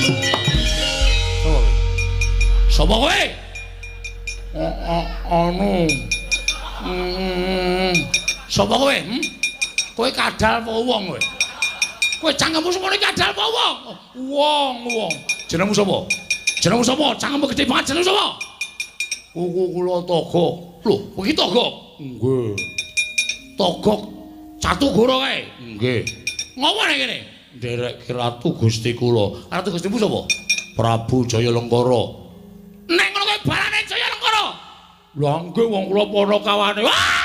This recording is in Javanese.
Sapa kowe? Sapa kowe? Anu. Sapa kowe? Hmm? Kowe kadal apa wong kowe? Kowe cangkemmu semono iki kadal apa wong? Wong, wong. Jenengmu sapa? Jenengmu sapa? Cangkemmu gedhe banget, jenengmu sapa? Kuku kula Togok. Lho, kowe iki Togok? Nggih. Togok Catugoro kae? Nggih. Ngopo nek kene? Nderek Ratu Gusti kula. Ratu Gustimu sapa? Prabu Jayalengkara. Nek ngono kowe balane Jayalengkara. Lah nggih, wong kula panakawane. Wah!